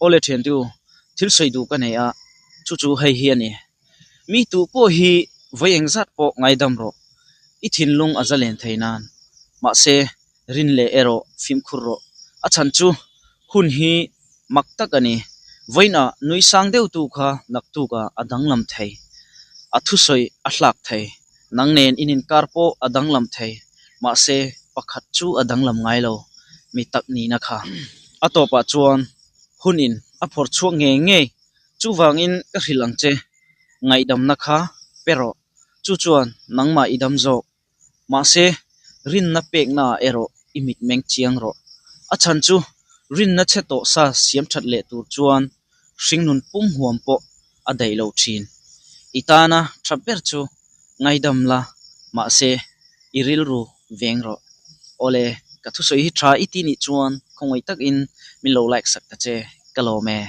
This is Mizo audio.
Awle thiantu, thil sawi duh ka nei a, chu chu hei hi a ni. Mi tu pawh hi vawi engzat pawh ngaidam rawh, i thinlung a zalen thei nan. Mahse, rin leh erawh fimkhur rawh. A chhan chu hun hi mak tak a ni. Vawiinah nui sang deuhtu kha naktukah a danglam thei. A thusawi a hlak thei. Nang nen in inkar pawh a danglam thei. Mahse, pakhat chu a danglam ngai lo, mi tak nihna kha. A tawpah chuan hunin a phawrh chhuak ngei ngei. Chuvangin ka hrilh ang che, ngaihdamna kha pe rawh. Chu chuan nangmah i dam zawk. Mahse, rinna peknaah erawh i mitmeng chiang rawh. A chhan chu rinna chhe tawh sa siam that leh tur chuan hringnun pum huam pawh a daih lo thin. I tana tha ber chu ngaidam la, mahse i rilru veng rawh. Awle, ka thusawi hi tha i ti nih chuan khawngaih takin min lo like sak ta che, ka lawm e.